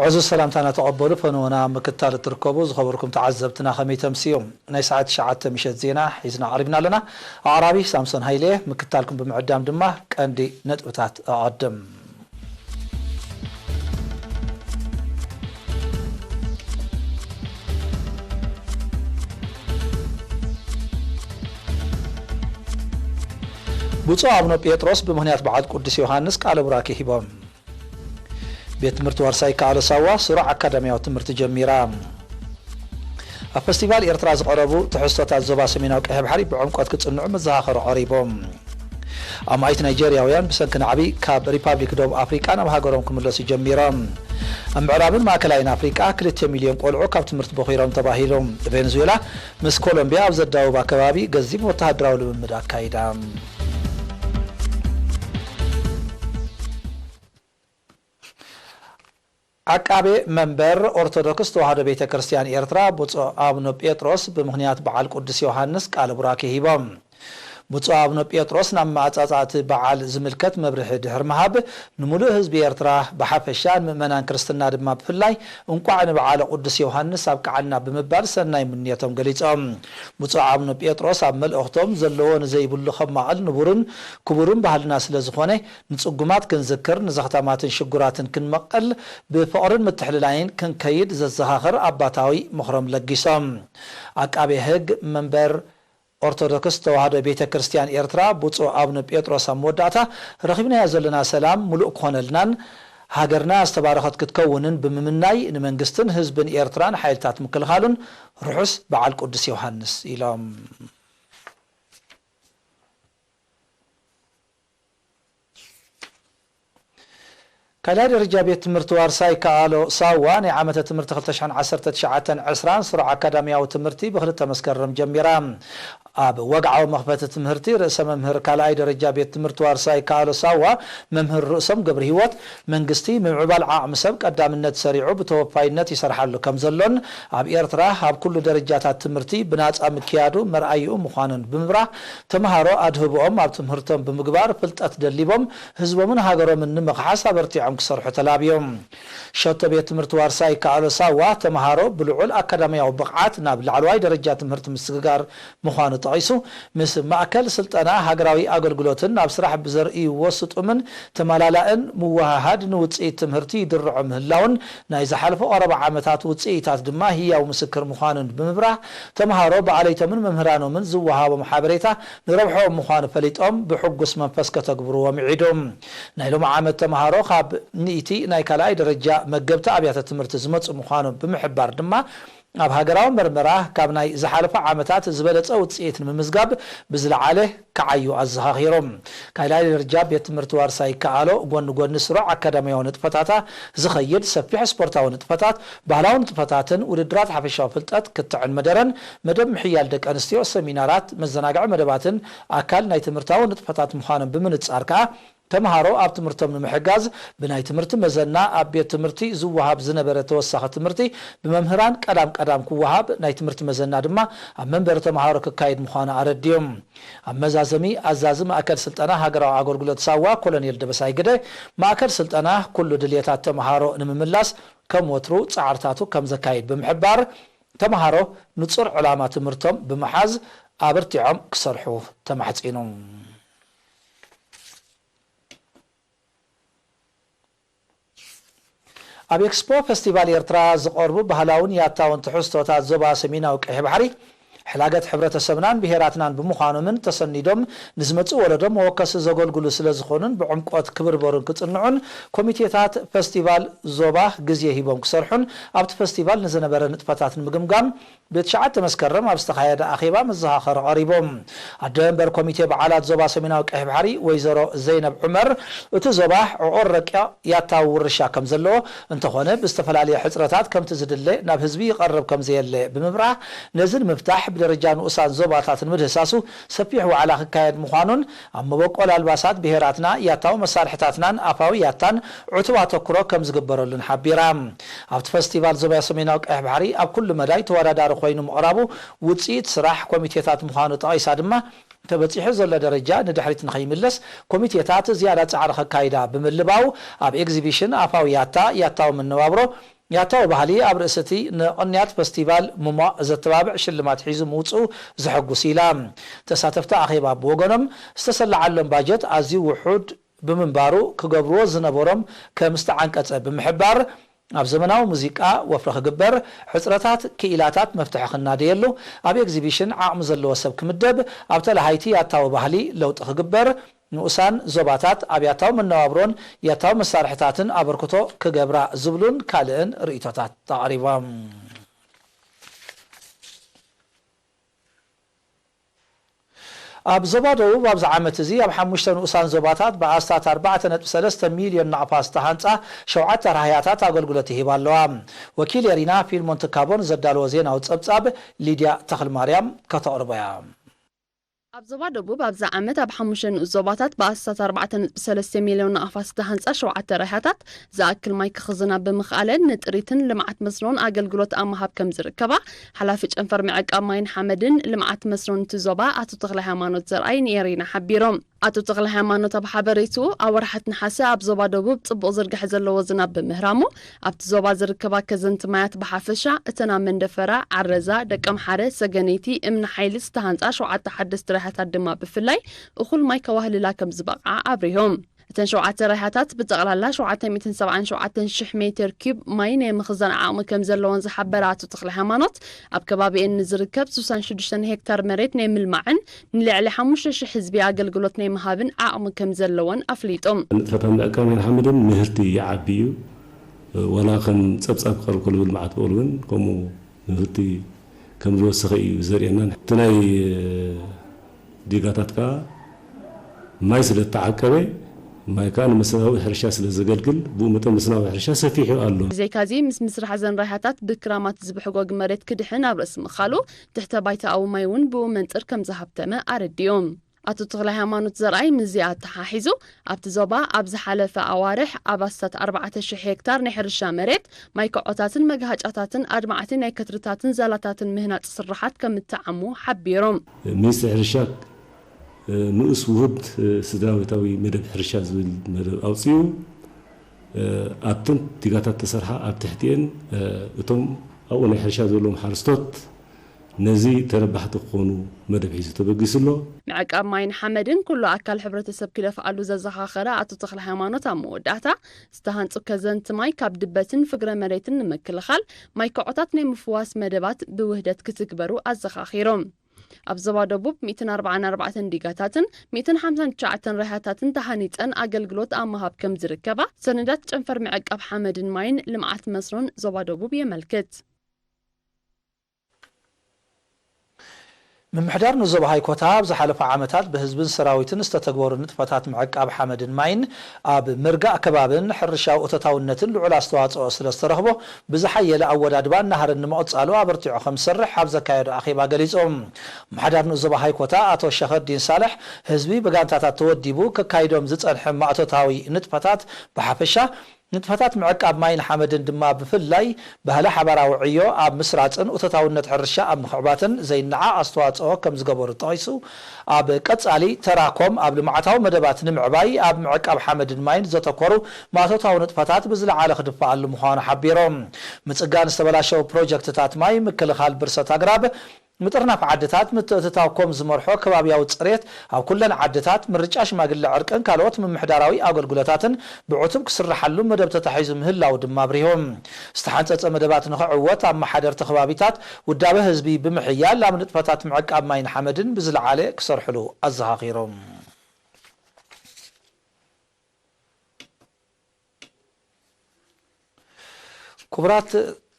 ዕዙዝ ሰላምታና ተቐበሉ። ፈነወና ምክታል እትርከቡ ዝኸበርኩም ተዓዘብትና ከመይ ተምስዩ? ናይ ሰዓት ትሽዓተ ምሸት ዜና ሒዝና ቀሪብና ኣለና። ኣቕራቢ ሳምሶን ሃይለ፣ ምክታልኩም ብምዕዳም ድማ ቀንዲ ነጥብታት ኣቐድም። ብፁዕ ኣቡነ ጴጥሮስ ብምኽንያት በዓል ቅዱስ ዮሃንስ ቃለ ቡራኬ ሂቦም። ቤት ትምህርቲ ዋርሳይ ይከኣሎ ሳዋ ስሩዕ ኣካዳሚያዊ ትምህርቲ ጀሚራ። ኣብ ፈስቲቫል ኤርትራ ዝቐረቡ ትሕዝቶታት ዞባ ሰሜናዊ ቀይሕ ባሕሪ ብዕምቆት ክጽንዑ መዘኻኸሪ ቀሪቦም። ኣማኢት ናይጀርያውያን ብሰንኪ ናዕቢ ካብ ሪፓብሊክ ደቡብ ኣፍሪቃ ናብ ሃገሮም ክምለሱ ጀሚሮም። ኣብ ምዕራብን ማእከላይን ኣፍሪቃ ክልተ ሚልዮን ቆልዑ ካብ ትምህርቲ ቦኺሮም ተባሂሉ። ቬንዙዌላ ምስ ኮሎምቢያ ኣብ ዘዳውባ ከባቢ ገዚፍ ወተሃደራዊ ልምምድ ኣካይዳ። ዓቃቤ መንበር ኦርቶዶክስ ተዋህዶ ቤተ ክርስቲያን ኤርትራ ብፁዕ ኣቡነ ጴጥሮስ ብምኽንያት በዓል ቅዱስ ዮሃንስ ቃለ ቡራኬ ሂቦም። ብፁዕ ኣቡነ ጴጥሮስ ናብ መዓጻጻ እቲ በዓል ዝምልከት መብርሂ ድሕሪ ምሃብ፣ ንምሉእ ህዝቢ ኤርትራ ብሓፈሻ፣ ንምእመናን ክርስትና ድማ ብፍላይ፣ እንቋዕ ንበዓለ ቅዱስ ዮሃንስ ኣብቅዓና ብምባል ሰናይ ምንየቶም ገሊጾም። ብፁዕ ኣቡነ ጴጥሮስ ኣብ መልእኽቶም፣ ዘለዎ ንዘይብሉ ከማቕል ንቡርን ክቡርን ባህልና ስለ ዝኾነ፣ ንጽጉማት ክንዝክር፣ ንዘኽታማትን ሽጉራትን ክንመቐል፣ ብፍቕርን ምትሕልላይን ክንከይድ ዘዘኻኽር ኣባታዊ ምኽሮም ለጊሶም። ዓቃቤ ሕግ መንበር ኦርቶዶክስ ተዋህዶ ቤተ ክርስቲያን ኤርትራ ብፁዕ ኣቡነ ጴጥሮስ ኣብ መወዳእታ፣ ረኺብናዮ ዘለና ሰላም ምሉእ ክኾነልናን ሃገርና ዝተባረኸት ክትከውንን ብምምናይ፣ ንመንግስትን ህዝብን ኤርትራን ሓይልታት ምክልኻሉን ርሑስ በዓል ቅዱስ ዮሃንስ ኢሎም። ካልኣይ ደረጃ ቤት ትምህርቲ ዋርሳይ ከኣሎ ሳዋ ናይ ዓመተ ትምህርቲ ክልተ ሽሕን ዓሰርተ ትሽዓተን ዕስራን ስሩዕ ኣካዳሚያዊ ትምህርቲ ብክልተ መስከረም ጀሚራ። ኣብ ወግዓዊ መኽፈቲ ትምህርቲ ርእሰ መምህር ካልኣይ ደረጃ ቤት ትምህርቲ ዋርሳይ ከኣሎ ሳዋ መምህር ርእሶም ገብረ ህይወት መንግስቲ ምምዕባል ዓቕሚ ሰብ ቀዳምነት ሰሪዑ ብተወፋይነት ይሰርሓሉ ከም ዘሎን ኣብ ኤርትራ ኣብ ኩሉ ደረጃታት ትምህርቲ ብናጻ ምክያዱ መርኣይኡ ምዃኑን ብምብራህ ተምሃሮ ኣድህብኦም ኣብ ትምህርቶም ብምግባር ፍልጠት ደሊቦም ህዝቦምን ሃገሮምን ንምኽሓስ ኣበርቲዖም ክሰርሑ ተላብዮም። ሸቶ ቤት ትምህርቲ ዋርሳይ ከኣሎ ሳዋ ተምሃሮ ብልዑል ኣካዳሚያዊ ብቕዓት ናብ ላዕለዋይ ደረጃ ትምህርቲ ምስግጋር ምዃኑ ጠቒሱ፣ ምስ ማእከል ስልጠና ሃገራዊ ኣገልግሎትን ናብ ስራሕ ብዘርእይዎ ስጡምን ተመላላእን ምውህሃድ ንውጽኢት ትምህርቲ ይድርዖ ምህላውን ናይ ዝሓለፈ ቀረባ ዓመታት ውጽኢታት ድማ ህያው ምስክር ምዃኑን ብምብራህ፣ ተምሃሮ ብኣለይቶምን መምህራኖምን ዝወሃቦም ሓበሬታ ንረብሕኦም ምዃኑ ፈሊጦም ብሕጉስ መንፈስ ከተግብርዎ ምዒዱ። ናይ ሎሚ ዓመት ተምሃሮ ካብ ሚእቲ ናይ ካልኣይ ደረጃ መገብቲ ኣብያተ ትምህርቲ ዝመጹ ምዃኖም ብምሕባር ድማ፣ ኣብ ሃገራዊ መርመራ ካብ ናይ ዝሓለፈ ዓመታት ዝበለጸ ውጽኢት ንምምዝጋብ ብዝለዓለ ክዓዩ ኣዘኻኺሩ። ካልኣይ ደረጃ ቤት ትምህርቲ ዋርሳይ ከኣሎ ጎኒ ጎኒ ስሩዕ ኣካዳሚያዊ ንጥፈታታ ዝኸይድ ሰፊሕ ስፖርታዊ ንጥፈታት፣ ባህላዊ ንጥፈታትን ውድድራት ሓፈሻዊ ፍልጠት ክትዕን መደረን መደብ ምሕያል ደቂ ኣንስትዮ፣ ሰሚናራት፣ መዘናግዒ መደባትን ኣካል ናይ ትምህርታዊ ንጥፈታት ምዃኖም ብምንጻር ከኣ፣ ተምሃሮ ኣብ ትምህርቶም ንምሕጋዝ ብናይ ትምህርቲ መዘና ኣብ ቤት ትምህርቲ ዝወሃብ ዝነበረ ተወሳኺ ትምህርቲ ብመምህራን ቀዳም ቀዳም ክወሃብ፣ ናይ ትምህርቲ መዘና ድማ ኣብ መንበሪ ተምሃሮ ክካየድ ምዃኑ ኣረድዮም። ኣብ መዛዘሚ፣ ኣዛዚ ማእከል ስልጠና ሃገራዊ ኣገልግሎት ሳዋ ኮሎኔል ደበሳይ ግደ፣ ማእከል ስልጠና ኩሉ ድልየታት ተምሃሮ ንምምላስ ከም ወትሩ ጻዕርታቱ ከም ዘካይድ ብምሕባር፣ ተምሃሮ ንጹር ዕላማ ትምህርቶም ብምሓዝ ኣበርቲዖም ክሰርሑ ተማሕጺኑ። ኣብ ኤክስፖ ፈስቲቫል ኤርትራ ዝቐርቡ ባህላውን ያታውን ትሕዝቶታት ዞባ ሰሜናዊ ቀይሕ ባሕሪ፣ ሕላገት ሕብረተሰብናን ብሄራትናን ብምዃኖምን ተሰኒዶም ንዝመጽእ ወለዶ መወከሲ ዘገልግሉ ስለ ዝኾኑን ብዕምቆት ክብርበሩን ክጽንዑን ኮሚቴታት ፈስቲቫል ዞባ ግዜ ሂቦም ክሰርሑን ኣብቲ ፈስቲቫል ንዝነበረ ንጥፈታት ንምግምጋም ብትሽዓተ መስከረም ኣብ ዝተኻየደ ኣኼባ መዘኻኸሪ ቀሪቦም። ኣደ መንበር ኮሚቴ በዓላት ዞባ ሰሜናዊ ቀይሕ ባሕሪ ወይዘሮ ዘይነብ ዑመር፣ እቲ ዞባ ዕቑር ረቂቕ ያታዊ ውርሻ ከም ዘለዎ፣ እንተኾነ ብዝተፈላለየ ሕጽረታት ከምቲ ዝድለ ናብ ህዝቢ ይቐርብ ከም ዘየለ ብምብራህ፣ ነዚ ንምፍታሕ ብደረጃ ንኡሳን ዞባታት ንምድህሳሱ ሰፊሕ ዋዕላ ክካየድ ምዃኑን ኣብ መበቆል ኣልባሳት ብሄራትና፣ ያታዊ መሳርሕታትናን ኣፋዊ ያታን ዕቱብ ኣተኩሮ ከም ዝግበረሉን ሓቢራ። ኣብቲ ፈስቲቫል ዞባ ሰሜናዊ ቀይሕ ባሕሪ ኣብ ኩሉ መዳይ ተወዳዳሪ ኮይኑ ምቕራቡ ውጽኢት ስራሕ ኮሚቴታት ምዃኑ ጠቒሳ ድማ፣ ተበጺሑ ዘሎ ደረጃ ንድሕሪት ንኸይምለስ ኮሚቴታት ዝያዳ ጻዕሪ ከካይዳ ብምልባው፣ ኣብ ኤግዚቢሽን ኣፋዊ ያታ፣ ያታዊ መነባብሮ፣ ያታዊ ባህሊ ኣብ ርእሲ እቲ ንቕንያት ፈስቲቫል ምሟቕ ዘተባብዕ ሽልማት ሒዙ ምውጽኡ ዘሐጉስ ኢላ። ተሳተፍቲ ኣኼባ ብወገኖም ዝተሰለዓሎም ባጀት ኣዝዩ ውሑድ ብምንባሩ ክገብርዎ ዝነበሮም ከም ዝተዓንቀጸ ብምሕባር፣ ኣብ ዘመናዊ ሙዚቃ ወፍሪ ክግበር፣ ሕጽረታት ክኢላታት መፍትሒ ክናደየሉ፣ ኣብ ኤግዚቢሽን ዓቕሚ ዘለዎ ሰብ ክምደብ፣ ኣብ ተለሃይቲ ያታዊ ባህሊ ለውጢ ክግበር፣ ንኡሳን ዞባታት ኣብ ያታዊ መነባብሮን ያታዊ መሳርሕታትን ኣበርክቶ ክገብራ ዝብሉን ካልእን ርእይቶታት ኣቕሪቦም። ኣብ ዞባ ደቡብ ኣብዚ ዓመት እዚ ኣብ ሓሙሽተ ንኡሳን ዞባታት ብኣስታት ኣርባዕተ ነጥቢ ሰለስተ ሚልዮን ናቕፋ ዝተሃንጻ ሸውዓተ ራህያታት ኣገልግሎት ይህባ ኣለዋ። ወኪል ኤሪና ፊልሞን ትካቦን ዘዳለዎ ዜናዊ ጸብጻብ ሊድያ ተኽልማርያም ከተቕርቦ እያ። ኣብ ዞባ ደቡብ ኣብዚ ዓመት ኣብ ሓሙሽተ ንኡስ ዞባታት ብኣስታት ኣርባዕተ ነጥቢ ሰለስተ ሚልዮን ናቕፋ ዝተሃንጻ ሸውዓተ ራህያታት ዝኣክል ማይ ክኽዝና ብምኽኣለን ንጥሪትን ልምዓት መስኖን ኣገልግሎት ኣብ ምሃብ ከም ዝርከባ ሓላፊ ጨንፈር ምዕቃብ ማይን ሓመድን ልምዓት መስኖን እቲ ዞባ ኣቶ ተኽለ ሃይማኖት ዘርኣይ ንኤሪና ሓቢሮም። ኣቶ ተኽለ ሃይማኖት ኣብ ሓበሬትኡ ኣብ ወርሓት ነሓሰ ኣብ ዞባ ደቡብ ጽቡቕ ዝርግሐ ዘለዎ ዝናብ ብምህራሙ ኣብቲ ዞባ ዝርከባ ከዘንቲ ማያት ብሓፈሻ እተን ኣብ መንደፈራ፣ ዓረዛ፣ ደቀምሓረ፣ ሰገነይቲ፣ እምኒ ሓይሊ ዝተሃንጻ ሸውዓተ ሓደስቲ ራህያታት ድማ ብፍላይ እኹል ማይ ከዋህልላ ከም ዝበቕዓ ኣብሪሆም። እተን ሸውዓተ ራህያታት ብጠቕላላ ሸውዓተ ሚእትን ሰብዓን ሸውዓተን ሽሕ ሜትር ኪዩብ ማይ ናይ ምኽዛን ዓቕሚ ከም ዘለወን ዝሓበረ ኣቶ ተኽለ ሃይማኖት ኣብ ከባቢኤን ንዝርከብ ስሳን ሽዱሽተን ሄክታር መሬት ናይ ምልማዕን ንልዕሊ ሓሙሽተ ሽሕ ህዝቢ ኣገልግሎት ናይ ምሃብን ዓቕሚ ከም ዘለወን ኣፍሊጦም። ንጥፈታት ምዕቃብ ማይን ሓመድን ምህርቲ ይዓቢ እዩ። ዋላ ከም ጸብጻብ ክቐርብ ከሎ ብልምዓት በቕሉ እውን ከምኡ ምህርቲ ከም ዝወሰኸ እዩ ዘርእየና። እቲ ናይ ዲጋታት ከኣ ማይ ስለ እተዓቀበ፣ ማይ ከኣ ንመስናዊ ሕርሻ ስለ ዘገልግል፣ ብኡ መጠን መስናዊ ሕርሻ ሰፊሑ ኣሎ። ብዘይካዚ፣ ምስ ምስራሕ ዘን ራህያታት ብክራማት ዝብሕጎግ መሬት ክድሕን ኣብ ርእሲ ምኻሉ፣ ትሕተ ባይታኣዊ ማይ እውን ብኡ መንጽር ከም ዝሃብተመ ኣረዲኦም። ኣቶ ተኽለ ሃይማኖት ዘርኣይ ምስዚ ኣተሓሒዙ፣ ኣብቲ ዞባ ኣብ ዝሓለፈ ኣዋርሕ ኣብ ኣስታት ኣርባዕተ ሽሕ ሄክታር ናይ ሕርሻ መሬት ማይ ከዖታትን መግሃጫታትን ኣድማዕቲ ናይ ከትርታትን ዛላታትን ምህናጽ ስርሓት ከም እተዓሙ ሓቢሮም። ሚኒስትሪ ሕርሻ ንኡስ ውሁድ ስድራቤታዊ መደብ ሕርሻ ዝብል መደብ ኣውጺኡ፣ ኣብተን ዲጋታት ተሰርሓ ኣብ ትሕቲኤን እቶም ኣብኡ ናይ ሕርሻ ዘለዎም ሓረስቶት ነዚ ተረባሕቲ ክኾኑ መደብ ሒዙ ተበጊሱ ኣሎ። ምዕቃብ ማይን ሓመድን ኩሉ ኣካል ሕብረተሰብ ክደፍኣሉ ዘዘኻኸረ ኣቶ ተኽለ ሃይማኖት ኣብ መወዳእታ ዝተሃንጹ ከዘንቲ ማይ ካብ ድበትን ፍግረ መሬትን ንምክልኻል ማይ ከዖታት ናይ ምፍዋስ መደባት ብውህደት ክትግበሩ ኣዘኻኺሮም። ኣብ ዞባ ደቡብ ሚእትን ኣርባዓን ኣርባዕተን ዲጋታትን ሚእትን ሓምሳን ትሽዓተን ራህያታትን ተሃኒጸን ኣገልግሎት ኣብ ምሃብ ከም ዝርከባ ሰነዳት ጨንፈር ምዕቃብ ሓመድን ማይን ልምዓት መስኖን ዞባ ደቡብ የመልክት። ምምሕዳር ንዞባ ሃይኮታ ኣብ ዝሓለፈ ዓመታት ብህዝብን ሰራዊትን ዝተተግበሩ ንጥፈታት ምዕቃብ ሓመድን ማይን ኣብ ምርጋእ ከባብን ሕርሻዊ እቶታውነትን ልዑል ኣስተዋፅኦ ስለ ዝተረኽቦ ብዝሓየለ ኣወዳድባን ናህርን ንምቕፃሉ ኣበርቲዑ ከም ዝሰርሕ ኣብ ዘካየዶ ኣኼባ ገሊፁ። ምምሕዳር ንዞባ ሃይኮታ ኣቶ ሸኸዲን ሳልሕ ህዝቢ ብጋንታታት ተወዲቡ ከካይዶም ዝፀንሐ ማእቶታዊ ንጥፈታት ብሓፈሻ ንጥፈታት ምዕቃብ ማይን ሓመድን ድማ ብፍላይ ባህሊ ሓባራዊ ዕዮ ኣብ ምስራጽን እቶታውነት ሕርሻ ኣብ ምኽዕባትን ዘይነዓቕ ኣስተዋጽኦ ከም ዝገበሩ ጠቒሱ፣ ኣብ ቀጻሊ ተራኮም ኣብ ልምዓታዊ መደባት ንምዕባይ ኣብ ምዕቃብ ሓመድን ማይን ዘተኮሩ ማእቶታዊ ንጥፈታት ብዝለዓለ ክድፈኣሉ ምዃኑ ሓቢሮም። ምጽጋን ዝተበላሸው ፕሮጀክትታት ማይ፣ ምክልኻል ብርሰት ኣግራብ፣ ምጥርናፍ ዓድታት ምትእትታው ኮም ዝመርሖ ከባብያዊ ጽሬት ኣብ ኩለን ዓድታት ምርጫ ሽማግለ ዕርቅን ካልኦት ምምሕዳራዊ ኣገልግሎታትን ብዕቱብ ክስርሓሉ መደብ ተታሒዙ ምህላው ድማ ኣብሪሆም። ዝተሓንጸጸ መደባት ንኽዕወት ኣመሓደርቲ ከባቢታት ውዳበ ህዝቢ ብምሕያል ኣብ ንጥፈታት ምዕቃብ ማይን ሓመድን ብዝለዓለ ክሰርሕሉ ኣዘኻኺሮም። ክቡራት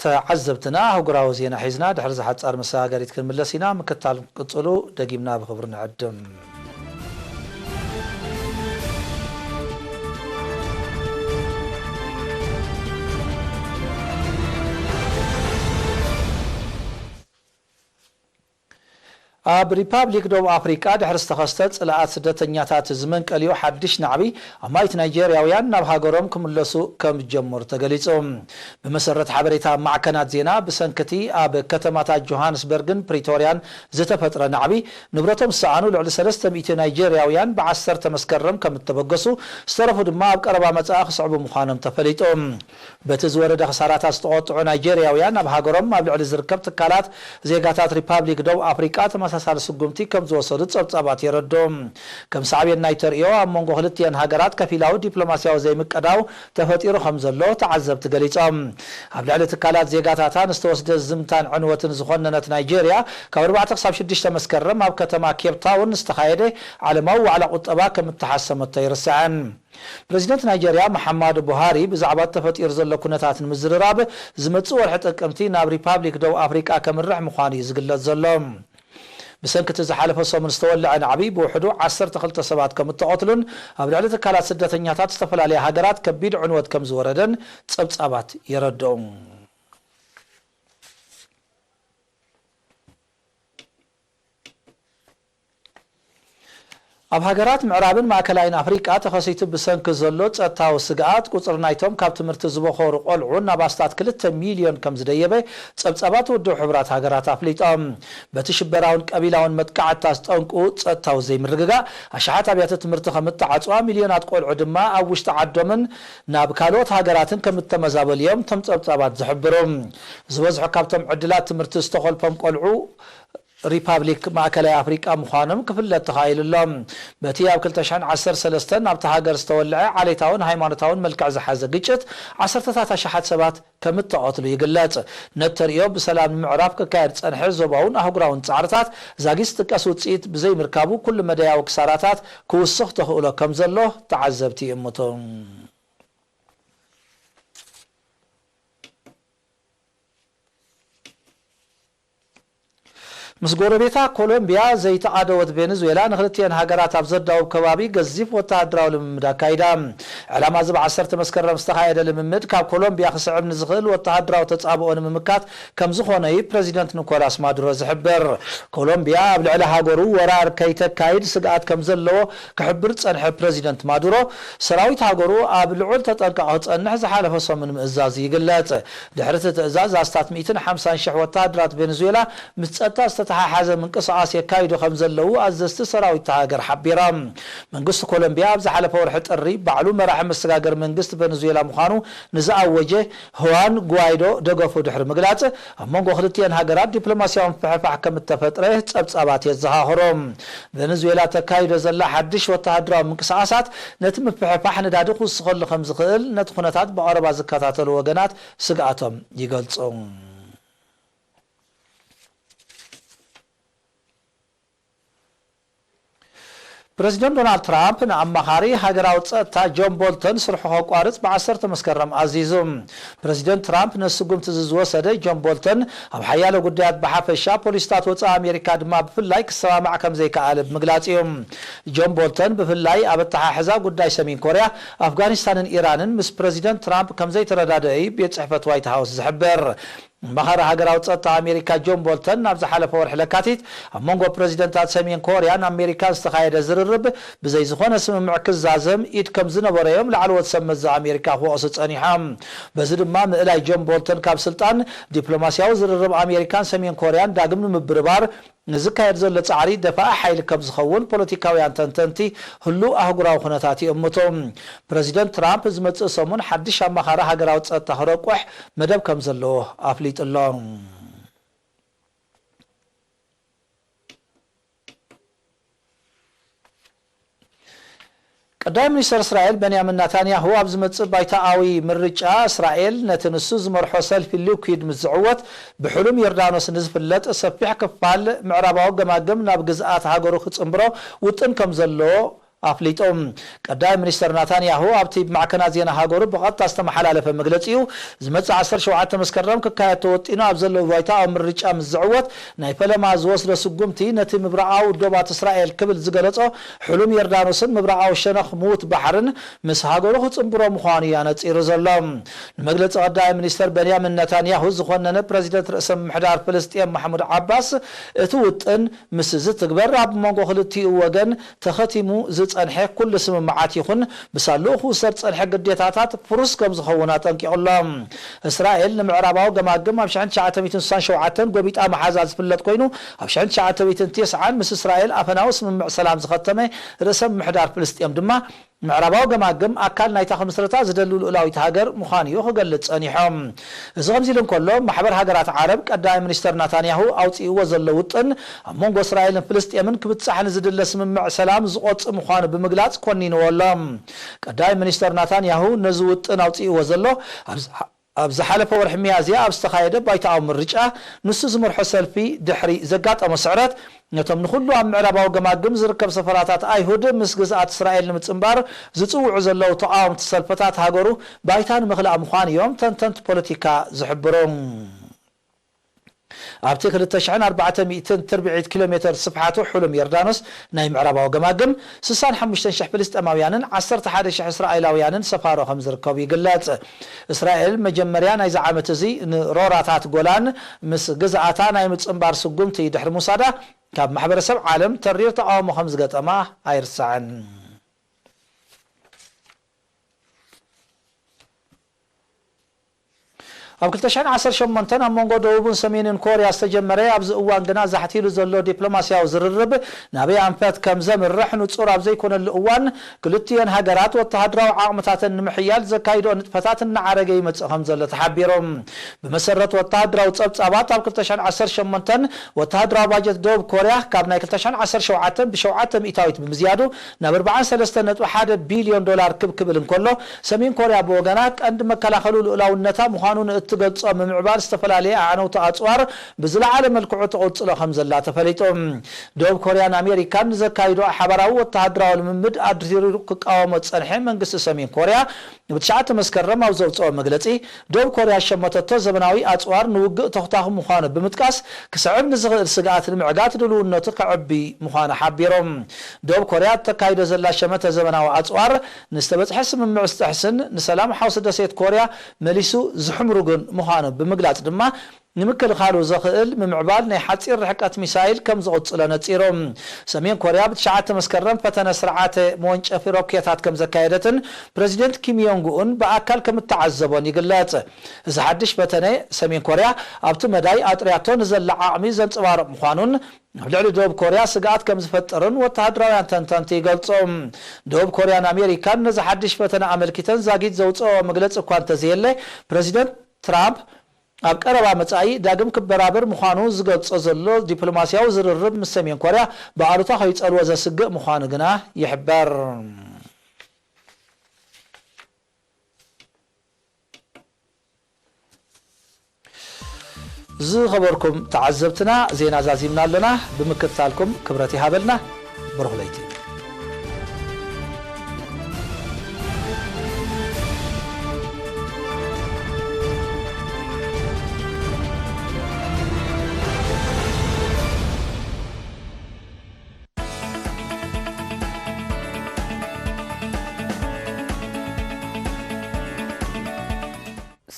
ተዓዘብትና ኣህጉራዊ ዜና ሒዝና ድሕሪ ዝሓጻር መሰጋገሪት ክንምለስ ኢና። ምክታል ክትቅጽሉ ደጊምና ብኽብሪ ንዕድም። ኣብ ሪፓብሊክ ደቡብ ኣፍሪቃ ድሕሪ ዝተኸስተ ጽልኣት ስደተኛታት ዝመንቀልዮ ሓድሽ ናዕቢ፣ ኣማኢት ናይጄርያውያን ናብ ሃገሮም ክምለሱ ከም ዝጀመሩ ተገሊጹ። ብመሰረት ሓበሬታ ማዕከናት ዜና፣ ብሰንክቲ ኣብ ከተማታት ጆሃንስበርግን ፕሪቶርያን ዝተፈጥረ ናዕቢ፣ ንብረቶም ዝሰኣኑ ልዕሊ ሰለስተ ሚእቲ ናይጄርያውያን ብዓሰርተ መስከረም ከም እተበገሱ፣ ዝተረፉ ድማ ኣብ ቀረባ መጻኢ ክስዕቡ ምዃኖም ተፈሊጡ። በቲ ዝወረደ ክሳራታት ዝተቖጥዑ ናይጄርያውያን ኣብ ሃገሮም ኣብ ልዕሊ ዝርከብ ትካላት ዜጋታት ሪፓብሊክ ደቡብ ኣፍሪቃ ተመሳሳሊ ስጉምቲ ከም ዝወሰዱ ጸብጻባት የረድኡ። ከም ሳዕቤን ናይ ተርእዮ ኣብ መንጎ ክልቲአን ሃገራት ከፊላዊ ዲፕሎማስያዊ ዘይምቅዳው ተፈጢሩ ከም ዘሎ ተዓዘብቲ ገሊጾም። ኣብ ልዕሊ ትካላት ዜጋታታ ንዝተወስደ ዝምታን ዕንወትን ዝኾነነት ናይጄርያ ካብ ኣርባዕተ ክሳብ ሽዱሽተ መስከረም ኣብ ከተማ ኬፕ ታውን ዝተኻየደ ዓለማዊ ዋዕላ ቁጠባ ከም እተሓሰመቶ ኣይርስዕን። ፕረዚደንት ናይጀርያ መሓማዱ ቡሃሪ ብዛዕባ ተፈጢሩ ዘሎ ኩነታት ንምዝርራብ ዝመጽእ ወርሒ ጥቅምቲ ናብ ሪፓብሊክ ደቡብ ኣፍሪቃ ከምርሕ ምዃኑ እዩ ዝግለጽ ዘሎ። ብሰንኪ እቲ ዝሓለፈ ሰሙን ዝተወልዐ ናዕቢ ብውሕዱ ዓሰርተ ክልተ ሰባት ከም እተቐትሉን ኣብ ልዕሊ ትካላት ስደተኛታት ዝተፈላለያ ሃገራት ከቢድ ዕንወት ከም ዝወረደን ጸብጻባት የረድኡ። ኣብ ሃገራት ምዕራብን ማእከላይን ኣፍሪቃ ተኸሲቱ ብሰንኪ ዘሎ ጸጥታዊ ስግኣት፣ ቁጽሪ ናይቶም ካብ ትምህርቲ ዝበኾሩ ቆልዑ ናብ ኣስታት ክልተ ሚልዮን ከም ዝደየበ ጸብጻባት ውድብ ሕቡራት ሃገራት ኣፍሊጦም። በቲ ሽበራውን ቀቢላውን መጥቃዕትታት ጠንቁ ጸጥታዊ ዘይምርግጋእ፣ ኣሽሓት ኣብያተ ትምህርቲ ከም እተዓጽዋ፣ ሚልዮናት ቆልዑ ድማ ኣብ ውሽጢ ዓዶምን ናብ ካልኦት ሃገራትን ከም እተመዛበሉ እዮም እቶም ጸብጻባት ዝሕብሩ። ዝበዝሑ ካብቶም ዕድላት ትምህርቲ ዝተኾልፎም ቆልዑ ሪፓብሊክ ማእከላይ ኣፍሪቃ ምዃኖም ክፍለጥ ተኻኢሉ ኣሎ። በቲ ኣብ ክልተ ሽሕን ዓሰርተ ሰለስተን ኣብታ ሃገር ዝተወልዐ ዓሌታውን ሃይማኖታውን መልክዕ ዝሓዘ ግጭት ዓሰርተታት ኣሽሓት ሰባት ከም እተቐትሉ ይግለጽ። ነቲ ተርእዮ ብሰላም ንምዕራፍ ክካየድ ዝጸንሐ ዞባውን ኣህጉራውን ጻዕርታት ዛጊት ዝጥቀስ ውጽኢት ብዘይምርካቡ ኩሉ መዳያዊ ክሳራታት ክውስኽ ተኽእሎ ከም ዘሎ ተዓዘብቲ ይእምቱ። ምስ ጎረቤታ ኮሎምቢያ ዘይተኣደወት ቬኔዙዌላ ንክልቲአን ሃገራት ኣብ ዘዳውብ ከባቢ ገዚፍ ወተሃደራዊ ልምምድ ኣካይዳ። ዕላማ እዚ ብዓሰርተ መስከረም ዝተኻየደ ልምምድ ካብ ኮሎምቢያ ክስዕብ ንዝኽእል ወተሃደራዊ ተጻብኦ ንምምካት ከም ዝኾነ እዩ ፕረዚደንት ኒኮላስ ማዱሮ ዝሕብር። ኮሎምቢያ ኣብ ልዕሊ ሃገሩ ወራር ከይተካይድ ስግኣት ከም ዘለዎ ክሕብር ዝጸንሐ ፕረዚደንት ማዱሮ፣ ሰራዊት ሃገሩ ኣብ ልዑል ተጠንቀቕ ክጸንሕ ዝሓለፈ ሰሙን ምእዛዙ ይግለጽ። ድሕሪ እቲ ትእዛዝ፣ ኣስታት ሚእትን ሓምሳን ሽሕ ወተሃደራት ቬኔዙዌላ ምስ ጸጥታ ዝተተሓሓዘ ምንቅስቓስ የካይዱ ከም ዘለዉ ኣዘዝቲ ሰራዊት እታ ሃገር ሓቢሮም። መንግስቲ ኮሎምቢያ ኣብ ዝሓለፈ ወርሒ ጥሪ ባዕሉ መራሒ መሰጋገሪ መንግስቲ ቬኔዙዌላ ምዃኑ ንዝኣወጀ ሁዋን ጓይዶ ደገፉ ድሕሪ ምግላጽ፣ ኣብ መንጎ ክልቲአን ሃገራት ዲፕሎማስያዊ ምፍሕፋሕ ከም እተፈጥረ ጸብጻባት የዘኻኽሩ። ቬኔዙዌላ ተካይዶ ዘላ ሓድሽ ወተሃደራዊ ምንቅስቓሳት ነቲ ምፍሕፋሕ ነዳዲ ክውስኸሉ ከም ዝኽእል ነቲ ኩነታት ብቐረባ ዝከታተሉ ወገናት ስግኣቶም ይገልጹ። ፕረዚደንት ዶናልድ ትራምፕ ንኣማኻሪ ሃገራዊ ጸጥታ ጆን ቦልተን ስርሑ ከቋርጽ ብዓሰርተ መስከረም ኣዚዙ። ፕረዚደንት ትራምፕ ነዚ ስጉምቲ እዚ ዝወሰደ፣ ጆን ቦልተን ኣብ ሓያሎ ጉዳያት ብሓፈሻ፣ ፖሊሲታት ወጻኢ ኣሜሪካ ድማ ብፍላይ ክሰማማዕ ከም ዘይከኣለ ብምግላጽ እዩ። ጆን ቦልተን ብፍላይ ኣብ ኣተሓሕዛ ጉዳይ ሰሜን ኮርያ፣ ኣፍጋኒስታንን ኢራንን ምስ ፕረዚደንት ትራምፕ ከም ዘይተረዳደአ እዩ ቤት ጽሕፈት ዋይት ሃውስ ዝሕብር። ኣማኻሪ ሃገራዊ ጸጥታ ኣሜሪካ ጆን ቦልተን፣ ናብ ዝሓለፈ ወርሒ ለካቲት ኣብ መንጎ ፕረዚደንታት ሰሜን ኮርያን ኣሜሪካን ዝተኻየደ ዝርርብ ብዘይ ዝኾነ ስምምዕ ክዛዘም ኢድ ከም ዝነበሮ እዮም ላዕለዎት ሰብ መዚ ኣሜሪካ ክወቕሱ ጸኒሖም። በዚ ድማ ምእላይ ጆን ቦልተን ካብ ስልጣን፣ ዲፕሎማስያዊ ዝርርብ ኣሜሪካን ሰሜን ኮርያን ዳግም ንምብርባር ዝካየድ ዘሎ ጻዕሪ ደፋኢ ሓይሊ ከም ዝኸውን ፖለቲካውያን ተንተንቲ ህሉው ኣህጉራዊ ኩነታት ይእምቱ። ፕረዚደንት ትራምፕ ዝመጽእ ሰሙን ሓድሽ ኣማኻሪ ሃገራዊ ጸጥታ ክረቁሕ መደብ ከም ዘለዎ ኣፍሊጡ ኣሎ። ቀዳማይ ሚኒስተር እስራኤል በንያሚን ናታንያሁ፣ ኣብ ዝመጽእ ባይቶኣዊ ምርጫ እስራኤል ነቲ ንሱ ዝመርሖ ሰልፊ ሊኩድ ምስ ዝዕወት፣ ብሕሉም ዮርዳኖስ ንዝፍለጥ ሰፊሕ ክፋል ምዕራባዊ ገማግም ናብ ግዝኣት ሃገሩ ክጽንብሮ ውጥን ከም ዘለዎ ኣፍሊጡ። ቀዳማይ ሚኒስተር ናታንያሁ ኣብቲ ብማዕከናት ዜና ሃገሩ ብቐጥታ ዝተመሓላለፈ መግለጺኡ፣ ዝመጽእ ዓሰርተ ሸውዓተ መስከረም ክካየድ ተወጢኑ ኣብ ዘለዎ ባይታ ኣብ ምርጫ ምስ ዝዕወት ናይ ፈለማ ዝወስዶ ስጉምቲ ነቲ ምብራቓዊ ዶባት እስራኤል ክብል ዝገለጾ ሕሉም ዮርዳኖስን ምብራቓዊ ሸነኽ ምዉት ባሕርን ምስ ሃገሩ ክጽንብሮ ምዃኑ እዩ ኣነጺሩ ዘሎ። ንመግለጺ ቀዳማይ ሚኒስተር በንያሚን ነታንያሁ ዝኾነነ ፕረዚደንት ርእሰ ምምሕዳር ፍልስጤም ማሕሙድ ዓባስ፣ እቲ ውጥን ምስ ዝትግበር ኣብ መንጎ ክልቲኡ ወገን ተኸቲሙ ዝጸንሐ ኩሉ ስምምዓት ይኹን ብሳልኡ ክውሰድ ዝጸንሐ ግዴታታት ፍሩስ ከም ዝኸውን ኣጠንቂቑ ኣሎ። እስራኤል ንምዕራባዊ ገማግም ኣብ ሽሕን ትሽዓተ ሚእትን ስሳን ሸውዓተን ጎቢጣ ምሓዛ ዝፍለጥ ኮይኑ፣ ኣብ ሽሕን ትሽዓተ ሚእትን ተስዓን ምስ እስራኤል ኣፈናዊ ስምምዕ ሰላም ዝኸተመ ርእሰ ምምሕዳር ፍልስጤም ድማ፣ ምዕራባዊ ገማግም ኣካል ናይታ ክምስረታ ዝደሊ ልኡላዊት ሃገር ምዃኑ እዩ ክገልጽ ጸኒሑ። እዚ ከምዚ ኢሉ እንከሎ፣ ማሕበር ሃገራት ዓረብ ቀዳማይ ሚኒስተር ናታንያሁ ኣውጺእዎ ዘሎ ውጥን ኣብ መንጎ እስራኤልን ፍልስጤምን ክብጻሕ ንዝድለ ስምምዕ ሰላም ዝቖጽእ ምዃኑ ብምግላጽ ኮኒንዎ ኣሎ። ቀዳማይ ሚኒስተር ናታንያሁ ነዚ ውጥን ኣውጺእዎ ዘሎ ኣብ ኣብ ዝሓለፈ ወርሒ ሚያዝያ ኣብ ዝተኻየደ ባይታኣዊ ምርጫ ንሱ ዝመርሖ ሰልፊ ድሕሪ ዘጋጠሞ ስዕረት፣ ነቶም ንኹሉ ኣብ ምዕራባዊ ገማግም ዝርከብ ሰፈራታት ኣይሁድ ምስ ግዝኣት እስራኤል ንምጽንባር ዝጽውዑ ዘለዉ ተቓወምቲ ሰልፍታት ሃገሩ ባይታ ንምኽላእ ምዃኑ እዮም ተንተንቲ ፖለቲካ ዝሕብሩ። ኣብቲ ክልተ ሽሕን ኣርባዕተ ሚእትን ትርብዒት ኪሎ ሜተር ስፍሓቱ ሕሉም ዮርዳኖስ ናይ ምዕራባዊ ገማግም፣ ስሳን ሓሙሽተን ሽሕ ፍልስጤማውያንን ዓሰርተ ሓደ ሽሕ እስራኤላውያንን ሰፋሮ ከም ዝርከቡ ይግለጽ። እስራኤል መጀመርያ ናይዚ ዓመት እዚ ንሮራታት ጎላን ምስ ግዝኣታ ናይ ምጽንባር ስጉምቲ ድሕሪ ምውሳዳ፣ ካብ ማሕበረሰብ ዓለም ተሪር ተቓውሞ ከም ዝገጠማ ኣይርሳዕን። ኣብ ክልተ ሽሕን ዓሰርተ ሸሞንተን ኣብ መንጎ ደቡብን ሰሜንን ኮርያ ዝተጀመረ፣ ኣብዚ እዋን ግና ዛሕቲሉ ዘሎ ዲፕሎማስያዊ ዝርርብ ናበይ ኣንፈት ከም ዘምርሕ ንጹር ኣብ ዘይኮነሉ እዋን፣ ክልቲኤን ሃገራት ወተሃደራዊ ዓቕምታተን ንምሕያል ዘካይድኦ ንጥፈታት እናዓረገ ይመጽእ ከም ዘሎ ተሓቢሩ። ብመሰረት ወተሃደራዊ ጸብጻባት፣ ኣብ ክልተ ሽሕን ዓሰርተ ሸሞንተን ወተሃደራዊ ባጀት ደቡብ ኮርያ ካብ ናይ ክልተ ሽሕን ዓሰርተ ሸውዓተን ብሸውዓተ ሚእታዊት ብምዝያዱ ናብ ኣርባዓን ሰለስተን ነጥቢ ሓደ ቢልዮን ዶላር ክብ ክብል እንከሎ፣ ሰሜን ኮርያ ብወገና ቀንዲ መከላኸሉ ልኡላውነታ ምዃኑ ንእትገልጾ ምምዕባል ዝተፈላለየ ኣዕነውቲ ኣጽዋር ብዝለዓለ መልክዑ ትቕጽሎ ከም ዘላ ተፈሊጡ። ደቡብ ኮርያን ኣሜሪካን ንዘካይዶ ሓባራዊ ወተሃደራዊ ልምምድ ኣድሪሩ ክቃወሞ ዝጸንሐ መንግስቲ ሰሜን ኮርያ፣ ብትሽዓተ መስከረም ኣብ ዘውጽኦ መግለጺ፣ ደቡብ ኮርያ ዝሸመተቶ ዘበናዊ ኣጽዋር ንውግእ ተኹታኹ ምዃኑ ብምጥቃስ፣ ክስዕብ ንዝኽእል ስግኣት ንምዕጋት ድልውነቱ ከዕቢ ምዃኑ ሓቢሩ። ደቡብ ኮርያ እተካይዶ ዘላ ሸመተ ዘበናዊ ኣጽዋር፣ ንዝተበጽሐ ስምምዕ ዝጥሕስን ንሰላም ሓውሲ ደሴት ኮርያ መሊሱ ዝሕምሩግን ምዃኑ ብምግላጽ ድማ፣ ንምክልኻሉ ዘኽእል ምምዕባል ናይ ሓጺር ርሕቀት ሚሳይል ከም ዝቕጽሎ ነጺሩ። ሰሜን ኮርያ ብትሽዓተ መስከረም ፈተነ ስርዓተ መወንጨፊ ሮኬታት ከም ዘካየደትን ፕረዚደንት ኪም ዮንግ ኡን ብኣካል ከም እተዓዘቦን ይግለጽ። እዚ ሓድሽ ፈተነ፣ ሰሜን ኮርያ ኣብቲ መዳይ ኣጥርያቶ ንዘላ ዓቕሚ ዘንጸባርቕ ምዃኑን ኣብ ልዕሊ ደቡብ ኮርያ ስግኣት ከም ዝፈጥርን ወተሃደራውያን ተንተንቲ ይገልጹ። ደቡብ ኮርያን ኣሜሪካን ነዚ ሓድሽ ፈተነ ኣመልኪተን ዛጊት ዘውጽኦ መግለጺ እኳ እንተዘየለ፣ ፕረዚደንት ትራምፕ ኣብ ቀረባ መጻኢ ዳግም ክበራበር ምዃኑ ዝገልጾ ዘሎ ዲፕሎማስያዊ ዝርርብ ምስ ሰሜን ኮርያ ብኣሉታ ከይጸልዎ ዘስግእ ምዃኑ ግና ይሕበር። ዝኸበርኩም ተዓዘብትና፣ ዜና ዛዚምና ኣለና። ብምክትታልኩም ክብረት ይሃበልና። ብሩኽ ለይቲ።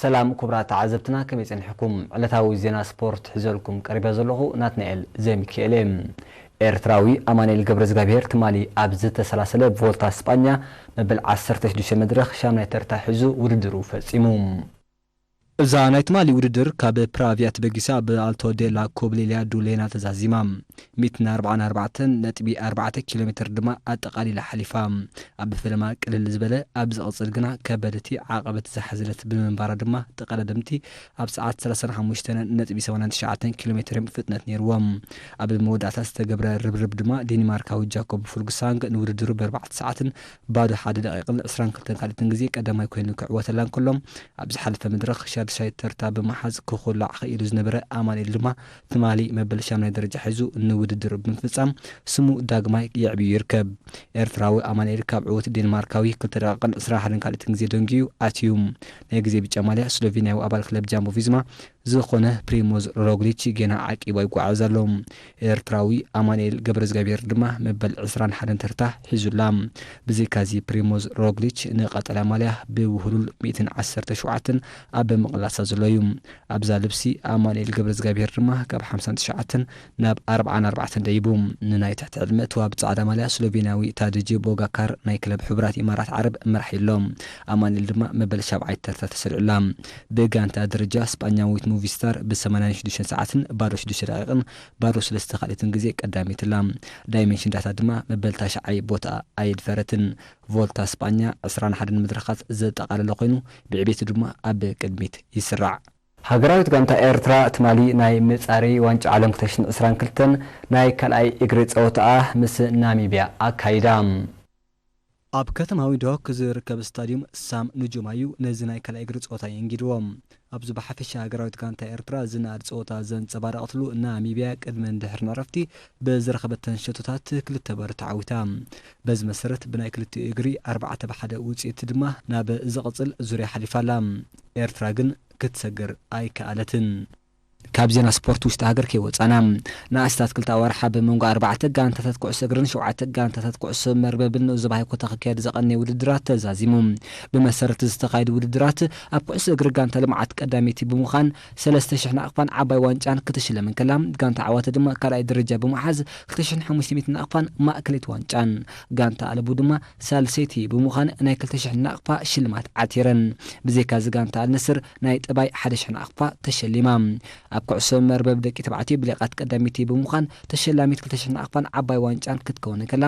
ሰላም ክቡራት ተዓዘብትና፣ ከመይ ጸኒሕኩም? ዕለታዊ ዜና ስፖርት ሒዘልኩም ቀሪበ ዘለኹ ናትናኤል ዘሚካኤል እየ። ኤርትራዊ ኣማኑኤል ገብረዝጋብሄር ትማሊ ኣብ ዝተሰላሰለ ቮልታ ስጳኛ መበል ዓሰርተ ሽዱሽተ መድረኽ ሻምናይ ተርታ ሒዙ ውድድሩ ፈጺሙ። እዛ ናይ ትማሊ ውድድር ካብ ፕራቪያ ተበጊሳ ብኣልቶ ዴላ ኮብሌልያ ዱሌና ተዛዚማ። ሚእትን ኣርባዓን ኣርባዕተን ነጥቢ ኣርባዕተ ኪሎ ሜትር ድማ ኣጠቓሊላ ሓሊፋ። ኣብ ፈለማ ቅልል ዝበለ፣ ኣብ ዝቕጽል ግና ከበድቲ ዓቐበት ዝሓዘለት ብምንባራ ድማ፣ ተቐዳደምቲ ኣብ ሰዓት ሰላሳን ሓሙሽተን ነጥቢ ሰማንያን ትሽዓተን ኪሎ ሜትር እዮም ፍጥነት ነይርዎም። ኣብ መወዳእታ ዝተገብረ ርብርብ ድማ፣ ዴንማርካዊ ጃኮብ ፉልግሳንግ ንውድድሩ ብኣርባዕተ ሰዓትን ባዶ ሓደ ደቂቕን ዕስራን ክልተን ካልኢትን ግዜ ቀዳማይ ኮይኑ ክዕወተላ እንከሎ፣ ኣብ ዝሓለፈ መድረኽ ሳልሳይ ተርታ ብምሓዝ ክኹላዕ ኽኢሉ ዝነበረ ኣማኑኤል ድማ ትማሊ መበል ሻምናይ ደረጃ ሒዙ ንውድድር ብምፍጻም ስሙ ዳግማይ የዕብዩ ይርከብ። ኤርትራዊ ኣማኑኤል ካብ ዕዉት ዴንማርካዊ ክልተ ደቂቕን ዕስራን ሓደን ካልኢትን ግዜ ደንጊዩ ኣትዩ። ናይ ግዜ ብጫ ማልያ ስሎቬንያዊ ኣባል ክለብ ጃምቦ ቪዝማ ዝኾነ ፕሪሞዝ ሮግሊች ጌና ዓቂቡ ይጓዓዝ ኣሎ። ኤርትራዊ ኣማኑኤል ገብረዝጋብሔር ድማ መበል ዕስራን ሓደን ተርታ ሒዙላ። ብዘይካዚ ፕሪሞዝ ሮግሊች ንቀጠልያ ማልያ ብውህሉል ሚእትን ዓሰርተ ሸውዓተን ኣብ ምቕላሳ ዘሎ እዩ። ኣብዛ ልብሲ ኣማኑኤል ገብረዝጋብሔር ድማ ካብ ሓምሳን ትሽዓተን ናብ ኣርብዓን ኣርባዕተን ደይቡ። ንናይ ትሕቲ ዕድመ እትዋብ ጻዕዳ ማልያ ስሎቬንያዊ ታደጂ ቦጋካር ናይ ክለብ ሕቡራት ኢማራት ዓረብ መራሒ ኣሎ። ኣማኑኤል ድማ መበል ሻብዓይ ተርታ ተሰሪዑላ። ብጋንታ ደረጃ ስጳኛዊት ሙቪስታር ብ ሰማንያን ሽዱሽተን ሰዓትን ባዶ ሽዱሽተ ደቂቕን ባዶ ሰለስተ ካልኢትን ግዜ ቀዳሚትላ። ዳይሜንሽን ዳታ ድማ መበል ታሽዓይ ቦታ ኣየድፈረትን። ቮልታ ስጳኛ ዕስራን ሓደን መድረኻት ዘጠቓለለ ኮይኑ ብዕቤቱ ድማ ኣብ ቅድሚት ይስራዕ። ሃገራዊት ጋንታ ኤርትራ ትማሊ ናይ መጻረዪ ዋንጫ ዓለም ክልተ ሽሕን ዕስራን ክልተን ናይ ካልኣይ እግሪ ጸወታኣ ምስ ናሚብያ ኣካይዳ። ኣብ ከተማ ዊንድሆክ ዝርከብ ስታድዩም ሳም ኑጁማ እዩ ነዚ ናይ ካልኣይ እግሪ ጸወታ የንጊድዎ። ኣብዚ ብሓፈሻ ሃገራዊት ጋንታ ኤርትራ ዝነኣድ ጸወታ ዘንጸባረቐትሉ ናሚብያ ቅድሚ እንድሕር ንዕረፍቲ ብዝረኸበተን ሸቶታት ክልተ ባዶ ተዓዊታ። በዚ መሰረት ብናይ ክልቲኡ እግሪ ኣርባዕተ ብ ሓደ ውጽኢት ድማ ናብ ዝቕጽል ዙርያ ሓሊፋ ኣላ። ኤርትራ ግን ክትሰግር ኣይከኣለትን። ካብ ዜና ስፖርት ውሽጢ ሃገር ከይወጻና፣ ንኣስታት ክልተ ኣዋርሕ ኣብ መንጎ ኣርባዕተ ጋንታታት ኩዕሶ እግርን ሸውዓተ ጋንታታት ኩዕሶ መርበብን ንኡስ ዞባ ሃይኮታ ክካየድ ዝቐነየ ውድድራት ተዛዚሙ። ብመሰረት ዝተኻየዱ ውድድራት፣ ኣብ ኩዕሶ እግሪ ጋንታ ልምዓት ቀዳመይቲ ብምዃን ሰለስተ ሽሕ ናቕፋን ዓባይ ዋንጫን ክትሽለም እንከላ፣ ጋንታ ዓዋተ ድማ ካልኣይ ደረጃ ብምሓዝ ክልተ ሽሕን ሓሙሽተ ሚእትን ናቕፋን ማእከለይቲ ዋንጫን፣ ጋንታ ኣለቡ ድማ ሳልሰይቲ ብምዃን ናይ ክልተ ሽሕ ናቕፋ ሽልማት ዓቲረን። ብዘይካዚ ጋንታ ኣልነስር ናይ ጠባይ ሓደ ሽሕ ናቕፋ ተሸሊማ። ኣብ ኩዕሶ መርበብ ደቂ ተባዕትዮ ብሌቓት ቀዳመይቲ ብምዃን ተሸላሚት ክልተ ሽሕ ናቕፋን ዓባይ ዋንጫን ክትከውን እንከላ፣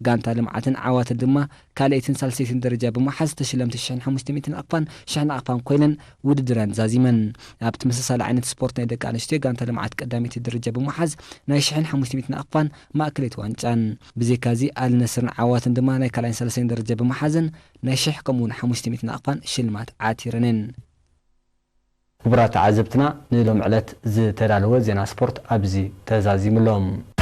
ጋንታ ልምዓትን ዓዋተን ድማ ካልኣይትን ሳልሰይትን ደረጃ ብምሓዝ ተሸለምቲ ሽሕን ሓሙሽተ ሚእትን ናቕፋን ሽሕ ናቕፋን ኮይነን ውድድረን ዛዚመን። ኣብ ተመሳሳሊ ዓይነት ስፖርት ናይ ደቂ ኣንስትዮ ጋንታ ልምዓት ቀዳመይቲ ደረጃ ብምሓዝ ናይ ሽሕን ሓሙሽተ ሚእትን ናቕፋን ማእከለይቲ ዋንጫን። ብዘይካዚ ኣልነስርን ዓዋተን ድማ ናይ ካልኣይን ሳልሰይን ደረጃ ብምሓዘን ናይ ሽሕ ከምኡውን ሓሙሽተ ሚእትን ናቕፋን ሽልማት ዓቲረን እየን። ክቡራት ተዓዘብትና፣ ንሎም ዕለት ዝተዳለወ ዜና ስፖርት ኣብዚ ተዛዚሙ ኣሎ።